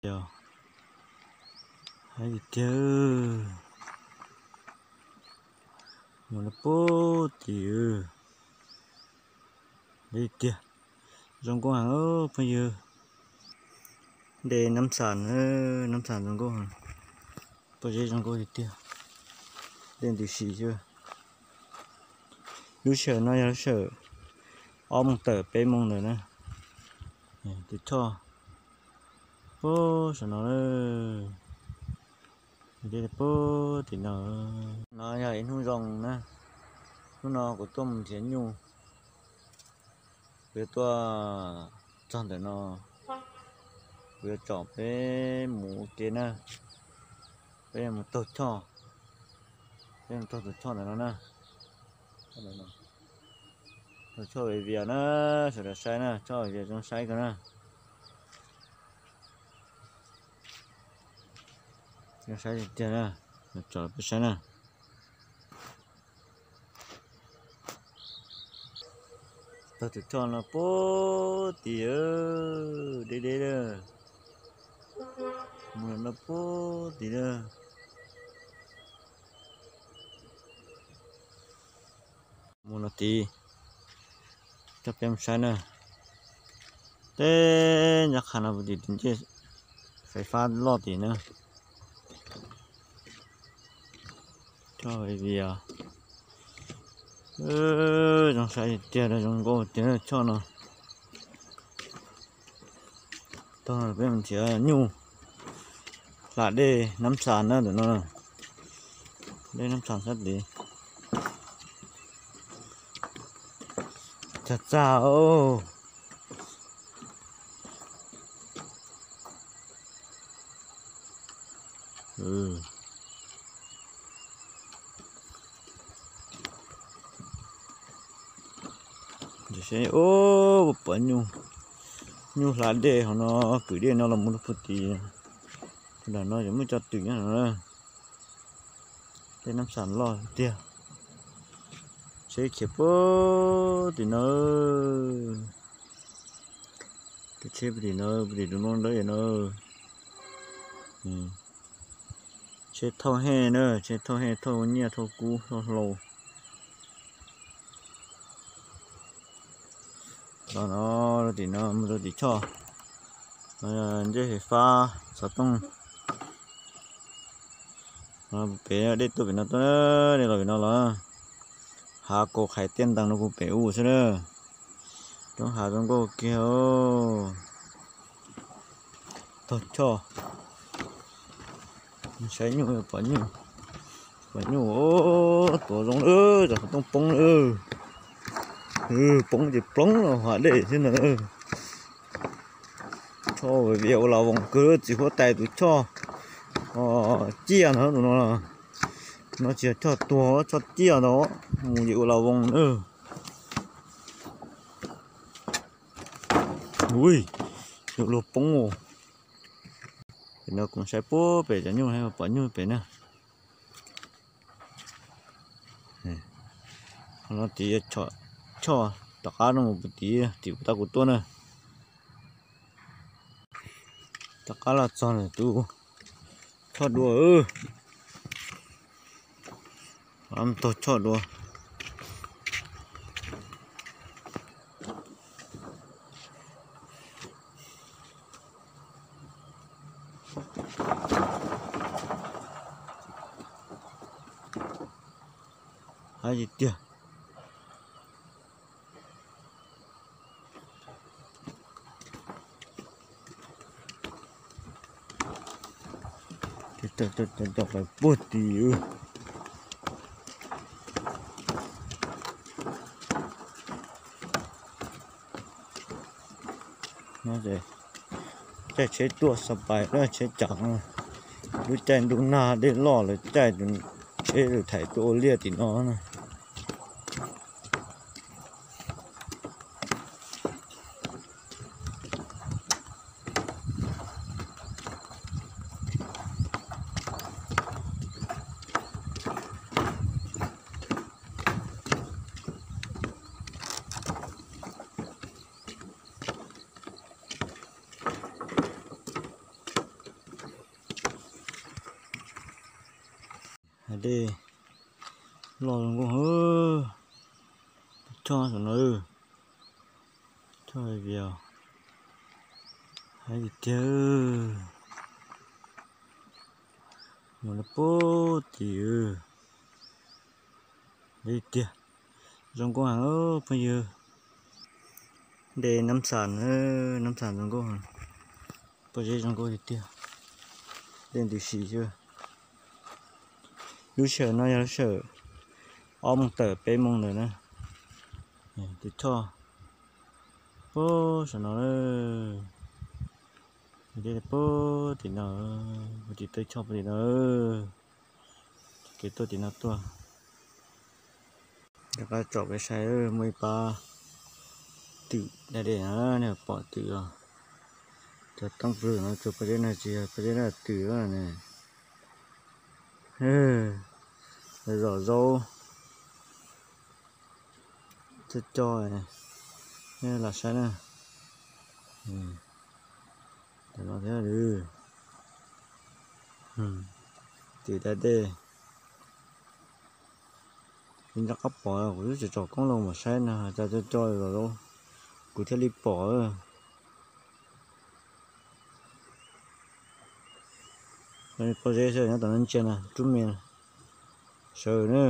Yog, hais tiag tiag, mus rau pem tid, deb tiag, zoo nkauj heev phooj ywg. Dej Nab Xas, Nab Xas zoo nkauj heev, pob zeb zoo nkauj tiag tiag, dej ntws si xwb. Lub sij hawm no yog lub sij hawm ob moos tawm peb moos ntawd na. Tus choj puag saum no, dej puag tim no. No yog ib hnub zoo na, hnub no kuv tuaj mus nrhiav nyuj. Kuv yuav tuaj txog ntawm no, kuv yuav tsom peb mus ua ke na, peb yuav mus taug choj, peb mus taug tus choj ntawm no na. Taug choj Vias Vias na, sawv daws saib na, choj Vias Vias zoo saib kawg na. Zoo saib tiag tiag na, tsom peb saib na. Taug tus choj no puag tid, deb deb lawm, mus no puag tid lawm. Mus no tid, coj peb mus saib na. Teb ncaj qha no puag tim tus ncej fais fab loj tim na. Choj Vias Vias, zoo saib tiag, zoo nkauj tiag choj no. Tog peb mus nrhiav nyuj hla dej Nab Xas na, ntawm no, dej Nab Xas sab tid. Txag txag os. Ub, pom nyuj, nyuj hla dej hauv no, kwm dej no los mus rau puag tid. Tus nram no yog muaj cov twm nyob no. Tej Nab Xas loj tiag. Tsheb khiav puag tim no. Tsheb puag tim no, puag tim tus no ntawd no. Tsheb thauj hej na, tsheb thauj hej, thauj nyiaj, thauj kub, thauj hlau. Los no, rau tim no mus rau tim choj, ncej fais fab xov tooj. Pem dej tuaj pem no tuaj, dej los pem no los. Hav kaus qhais tiaj ntees no puag pem u xwb na. Roob hav zoo nkauj kiag. Taug choj saib nyuj, pom nyuj, pom nyuj tuav zoo lawm, cov qhov tooj poob lawm. Poob ces poob los hav dej thiab ntag. Choj Vias Vias ua las voos kawg, txiv huab tais tus choj ciaj ntag tus no. No tsis yog choj tuag, choj ciaj ntag, mus ces ua las voos na. Ui, yuav luag poob os. Pem no kuv saib puag pem cov nyuj, pom nyuj pem na. Qhov no tid choj, tom qab no mus puag tid, tim puag ta kuv tuaj na. Tom qab los txog ntawm tus choj dua. Taug choj dua. Hais tiag tiag. Puag tid. Caij tsheb tuaj xa pais, tsheb cav. Lub caij ntuj nag dej loj lawv caij tus tsheb lawv thaiv tuaj ua liaj tim no na. Dej loj zoo nkauj, choj saum no, choj vias, haib tiag tiag. Mus rau pem tim tiag, zoo nkauj heev phooj ywg. Dej Nab Xas, Nab Xas zoo nkauj, pob zeb zoo nkauj tiag tiag. Dej ntws si xwb. Lub sij hawm no yog lub sij hawm ob moos tawm peb moos ntawd na. Tus choj puag saum no, dej puag tim no, puag tim taw choj puag tim no. Kev tuaj tim no tuaj. Rov qab tsom peb saib, muaj ib pab twm da dej na, nej pom twm os. Cov toob pw no tsuas pob zeb no tsis yog pob zeb na, twm ne. Zom zaub coj coj, nej los saib na. Tam no thiab, twm da dej. Kuv nco qab pom, kuv twb tsis tsom koob los mus saib no, cas coj coj zom zaub, kuv thiaj li pom. Pob zeb xwb nyob tom no ntsia na, rub me sawv na.